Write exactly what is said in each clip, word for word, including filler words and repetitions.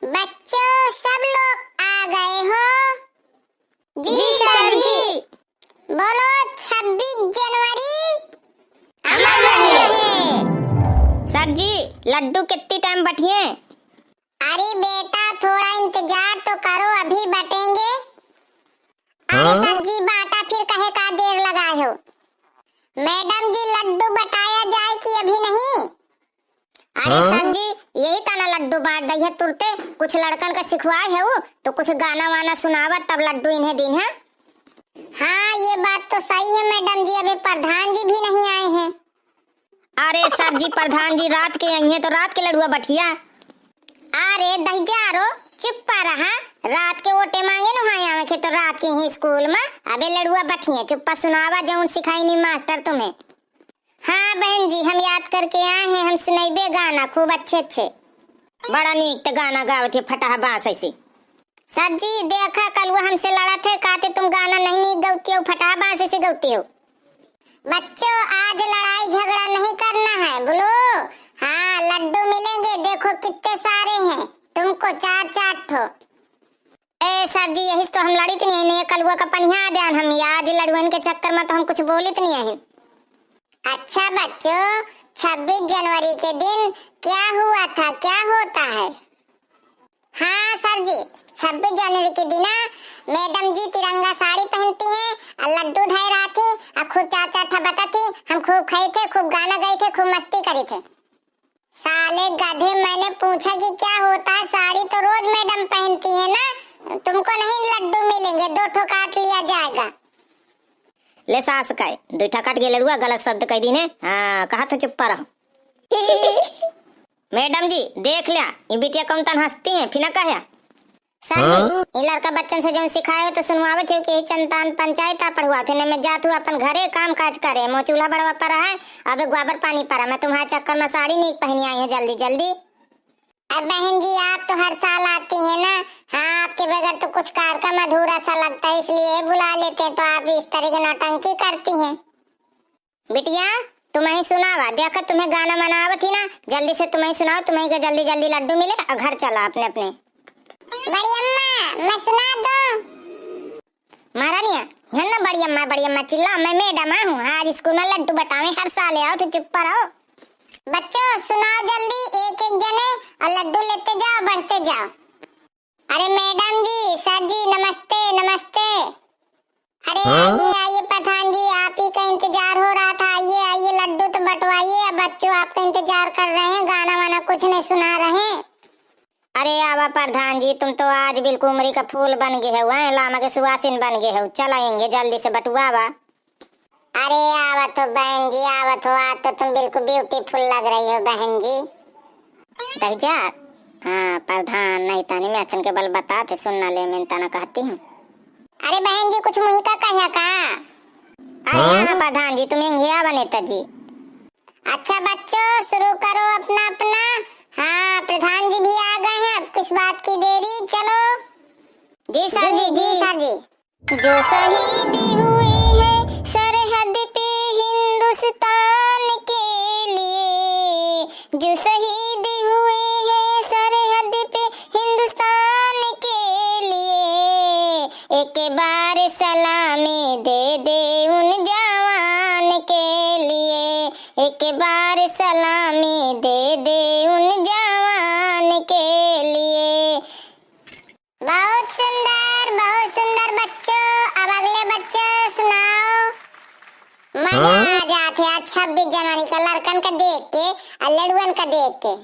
बच्चों, सब लोग आ गए हो? जी जी, सर सर जी। जी। बोलो, छब्बीस जनवरी अमर रहे। सर जी, लड्डू कितनी टाइम बटिए? अरे बेटा, थोड़ा इंतजार तो करो, अभी बटेंगे। अरे हाँ? सर जी, बाटा फिर कहे का देर लगाए हो? मैडम जी, लड्डू बटाया जाए कि अभी नहीं? अरे हाँ? सर जी, यही तना लड्डू बाँट दई है तुरते। कुछ लड़कन का सिखवाए है वो, तो कुछ गाना वाना सुनावत तब लड्डू इन्हें दीन है। हाँ, ये बात तो सही है मैडम जी, अभी प्रधान जी भी नहीं आए हैं। अरे सर जी, प्रधान जी रात के अइहें तो रात के लड़ुआ बटिया। अरे दहिजारो, चुप्पा रहा। रात के ओटे माँगे नु हाँ आवे के तो रात के ही स्कूल में। अबे लड़ुआ बटिया, चुप्पा सुनावा जौन सिखाई नी मास्टर तुम्हें। हाँ बहन जी, हम याद करके आए हैं, हम सुनइबे गाना खूब अच्छे अच्छे। बड़ा नीक त गाना गावत है, फटाहा बाँस ऐसे। सर जी, देखा, कलुआ हमसे लड़त है, कहते तुम गाना नहीं नीक गौती हो, फटाहा बाँस ऐसे गौती हो। बच्चों, आज लड़ाई झगड़ा नहीं करना है, बोलो। हाँ, लड्डू मिलेंगे, देखो कितने सारे हैं, तुमको चार चार ठो। ए सर जी, यही से तो हम लड़ित नहीं, नहीं कलुआ का पनिहा देन हम, आज लड़ुअन के चक्कर में तो हम कुछ बोलित नहीं है। अच्छा बच्चों, छब्बीस जनवरी के दिन क्या हुआ था, क्या होता है? हाँ सर जी, छब्बीस जनवरी के दिना मैडम जी तिरंगा साड़ी पहनती हैं और लड्डू धए रहती और खूब चार चार ठा बटती। हम खूब खाई थे, खूब गाना गई थे, खूब मस्ती करी थे। साले गधे, मैंने पूछा कि क्या होता है, साड़ी तो रोज मैडम पहनती है ना, तुमको नहीं लड्डू मिलेंगे, दो ठो काट लिया जाएगा। ले सास काए, दुई ठा काट के लड़ुआ गलत शब्द कह दीने। हाँ, कहा तो चुप्पा रहो। मैडम जी, देख लिया, ई बिटिया कौन तन हँसती है, फिर ना कहे। सर जी, हाँ? ई लड़का बच्चन से जौन सिखाए हो तो सुनवावत हो कि यही चंतान पंचायत आ पढ़ुआ थे, मैं जात हूँ अपन घरे काम काज करे, मो चूल्हा बड़वा पर है, अब ग्वाबर पानी पर है, मैं तुम्हारे चक्कर में साड़ी नहीं पहनी आई हूँ जल्दी जल्दी। अब बहन जी, आप तो हर साल आती हैं ना, हाँ, आपके बगैर तो कुछ कार्यक्रम अधूरा सा लगता है, इसलिए बुला लेते हैं, तो आप इस तरह की नौटंकी करती हैं। बिटिया, तुम्हें सुनावा, देखा तुम्हें गाना मनावत ही ना, जल्दी से तुम्हें सुनाओ, तुम्हें के जल्दी जल्दी लड्डू मिले और घर चला अपने अपने। बड़ी अम्मा, मैं सुना दो। महारानिया, हिन ना बड़ी अम्मा, बड़ी अम्मा चिल्ला, मैं मैडम हूँ, आज स्कूल में लड्डू बटावे, हर साल आओ, तो चुप्पा रहो। बच्चों, सुनाओ जल्दी, एक एक जने और लड्डू लेते जाओ, बढ़ते जाओ। अरे मैडम जी, सर जी, नमस्ते, नमस्ते। अरे हाँ? आइए, आइए प्रधान जी, आप ही का इंतजार हो रहा था, आइए, आइए, लड्डू तो बंटवाइए। अब बच्चों आपका इंतजार कर रहे हैं, गाना वाना कुछ नहीं सुना रहे हैं। अरे आवा प्रधान जी, तुम तो आज बिल्कुल उमरी का फूल बन गए हो, हैं? लामा के सुवासिन बन गए हो। चल आएंगे, जल्दी से बटुआवा। अरे आवत हो बहन जी, आवत हो, आज तो तुम बिल्कुल beautiful लग रही हो बहन जी। दहिजा, हाँ प्रधान, नहीं तानी मैं अचन के बल बता थे, सुन ना ले, मैं तना कहती हूँ। अरे बहन जी, कुछ मुही का कह्या का? अरे हाँ? हाँ प्रधान जी, तुम हिया बने त जी। अच्छा बच्चों, शुरू करो अपना अपना। हाँ, प्रधान जी भी आ गए हैं, अब किस बात की देरी, चलो। जी सर जी, जी सर जी। जो शहीद हुए हैं सरहद पे हिंदुस्तान के लिए, जो शहीद हुए हैं सरहद पे हिंदुस्तान के लिए, एक बार सलामी दे दे उन जवान के लिए, एक बार सलामी दे दे उन जवान के लिए। बहुत सुंदर, बहुत सुंदर बच्चों। अब अगले बच्चे सुनाओ। मजा हाँ? आ जात है आज छब्बीस जनवरी का लड़कन का देख के और लड़ुअन का देख के।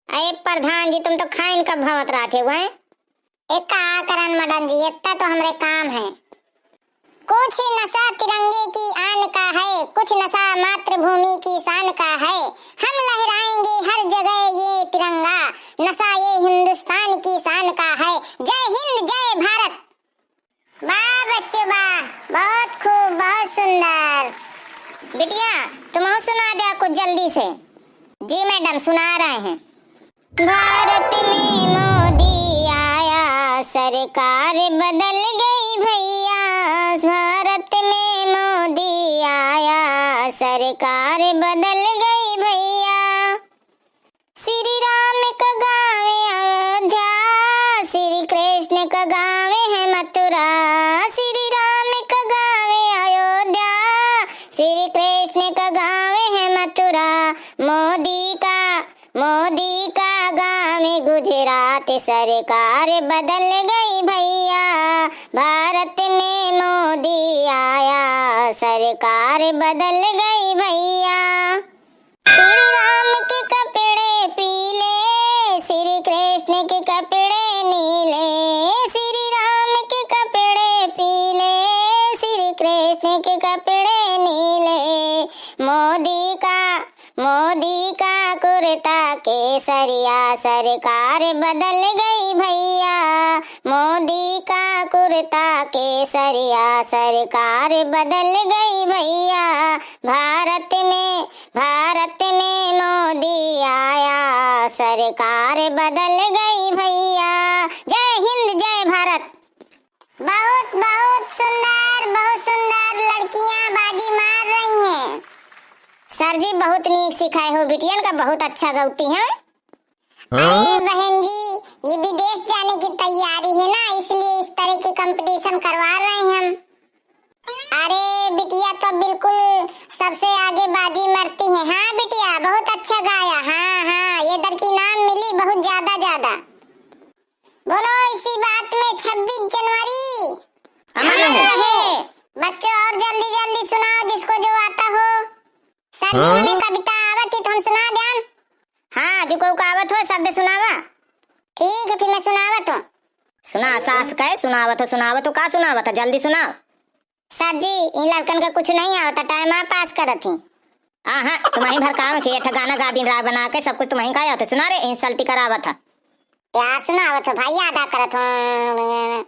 अरे प्रधान जी, तुम तो खाइन का भवत रहते हुए। एक का करन मैडम जी, इतना तो हमरे काम है। कुछ नशा तिरंगे की आन का है, कुछ नशा मातृभूमि की शान का है। हम लहराएंगे हर जगह ये तिरंगा, नशा ये हिंदुस्तान की शान का है। जय हिंद, जय भारत। वाह बच्चे वाह, बहुत खूब, बहुत सुंदर। बिटिया, तुम सुना दो कुछ जल्दी से। जी मैडम, सुना रहे हैं। भारत में मोदी आया, सरकार बदल गई भैया। भारत में मोदी आया, सरकार बदल गई भैया। श्री राम का गावे अयोध्या कृष्ण का गाँव है मथुरा, श्री राम का गाँव है अयोध्या। श्री कृष्ण का गाँव है मथुरा, मोदी का, मोदी का गाँव गुजरात। सरकार बदल गई भैया, भारत में मोदी आया। सरकार बदल गई भैया। श्री राम के कपड़े पीले, श्री कृष्ण के कपड़े नीले। श्री राम के कपड़े पीले, श्री कृष्ण के कपड़े नीले। मोदी का, मोदी का कुर्ता केसरिया। सरकार बदल गई भैया, मोदी का कुर्ता केसरिया। सरकार बदल गई भैया, भारत में, भारत में मोदी आया। सरकार बदल गई भैया। जय हिंद, जय भारत। बहुत, बहुत सुंदर, बहुत सुंदर लड़कियां बाजी मार रही हैं। सर जी, बहुत नीक सिखाए हो, बिटियन का बहुत अच्छा गौती हैं। हाँ? अरे बहन जी, ये विदेश जाने की तैयारी है ना, इसलिए इस तरह की कंपटीशन करवा रहे हैं हम। अरे बिटिया तो बिल्कुल सबसे आगे बाजी मारती है। हाँ बिटिया, बहुत अच्छा गाया। हाँ, हाँ, ये दर की इनाम मिली बहुत ज्यादा, ज्यादा। बोलो इसी बात में छब्बीस जनवरी अमर रहे। बच्चों और जल्दी जल्दी सुनाओ जिसको जो आता हो। सर जी, हाँ? हमें कविता आवत ही तो हम सुना द्यान। हाँ, जो को आवत हो सब सुनावा। ठीक है, फिर मैं सुनावत हूँ। सुना सास कहे सुनावत हो, सुनावत हो, का सुनावत हो, जल्दी सुनाओ। सर जी, इन लड़कन का कुछ नहीं आवता, टाइम आप पास करत ही। हाँ, हाँ, तुम्हारी भर काम के एक ठा गाना गा दिन राय बना के सब कुछ तुम्हारी का आवत है। सुना रे, इंसल्ट करावत है। यार सुनावत हो भाई, याद आ करत हो।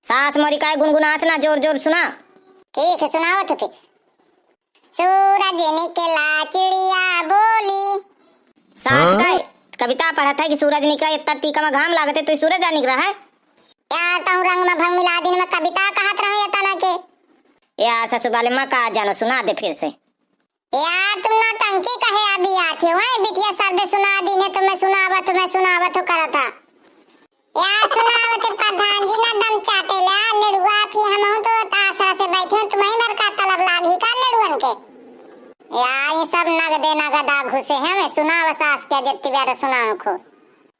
सास मोरी काय गुनगुनास ना, जोर जोर सुना। ठीक है, सुनावत हो फिर। सूरज निकला चिड़िया बोली। सास हाँ? काय कविता पढ़त है कि सूरज निकला, इतना टीका में घाम लागत है, तो सूरज आ निकला है। यार तहूँ रंग में भंग मिला दिन में कविता कहत रहो ये तना के। यार ससुर वाले माँ का जानो, सुना दे फिर से। यार तुम नौटंकी कहे अभी आती हो, हैं? बिटिया सर दे सुना दिन है तो मैं सुनावत हूँ, मैं सुनावत हूँ करत हा। यार सुनावत है प्रधान जी ना दम चाटे ला, लेड़ुआ फिर हम तो आसरा से बैठे हैं, तुम्हें भर का तलब लागी का लेड़ुअन के? यार ये सब नगदे नगदा घुसे हैं, मैं सुनाव सास के जितनी बार सुनाऊँ खो।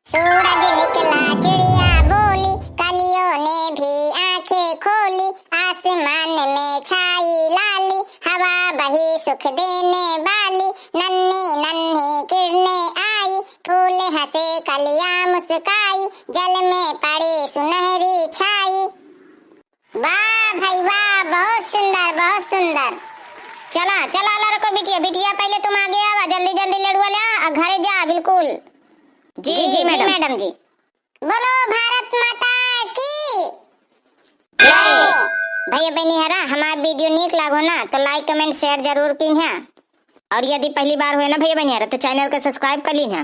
सूरज निकला चिड़िया बोली, कलियों ने भी आंखें खोली, आसमान में छाई लाली, हवा बही सुख देने वाली, नन्ही नन्ही किरणें आई, फूल हंसे कलियां मुस्काई, जल में पड़ी सुनहरी छाई। वाह भाई वाह, बहुत सुंदर, बहुत सुंदर। चला, चला लड़को बिटिया, बिटिया पहले तुम आगे आवा, जल्दी जल्दी लेड़ुआ ले आ, आ घरे जा, बिल्कुल। जी, जी, जी, जी, मैडम। मैडम जी। बोलो भारत माता की जय। जय। भैया बहनी हरा, हमार वीडियो नीक लागो ना, तो लाइक, कमेंट, शेयर जरूर कीन्हा। और यदि पहली बार हुए ना भैया बहनी हरा, तो चैनल के सब्सक्राइब कर लीन्हा।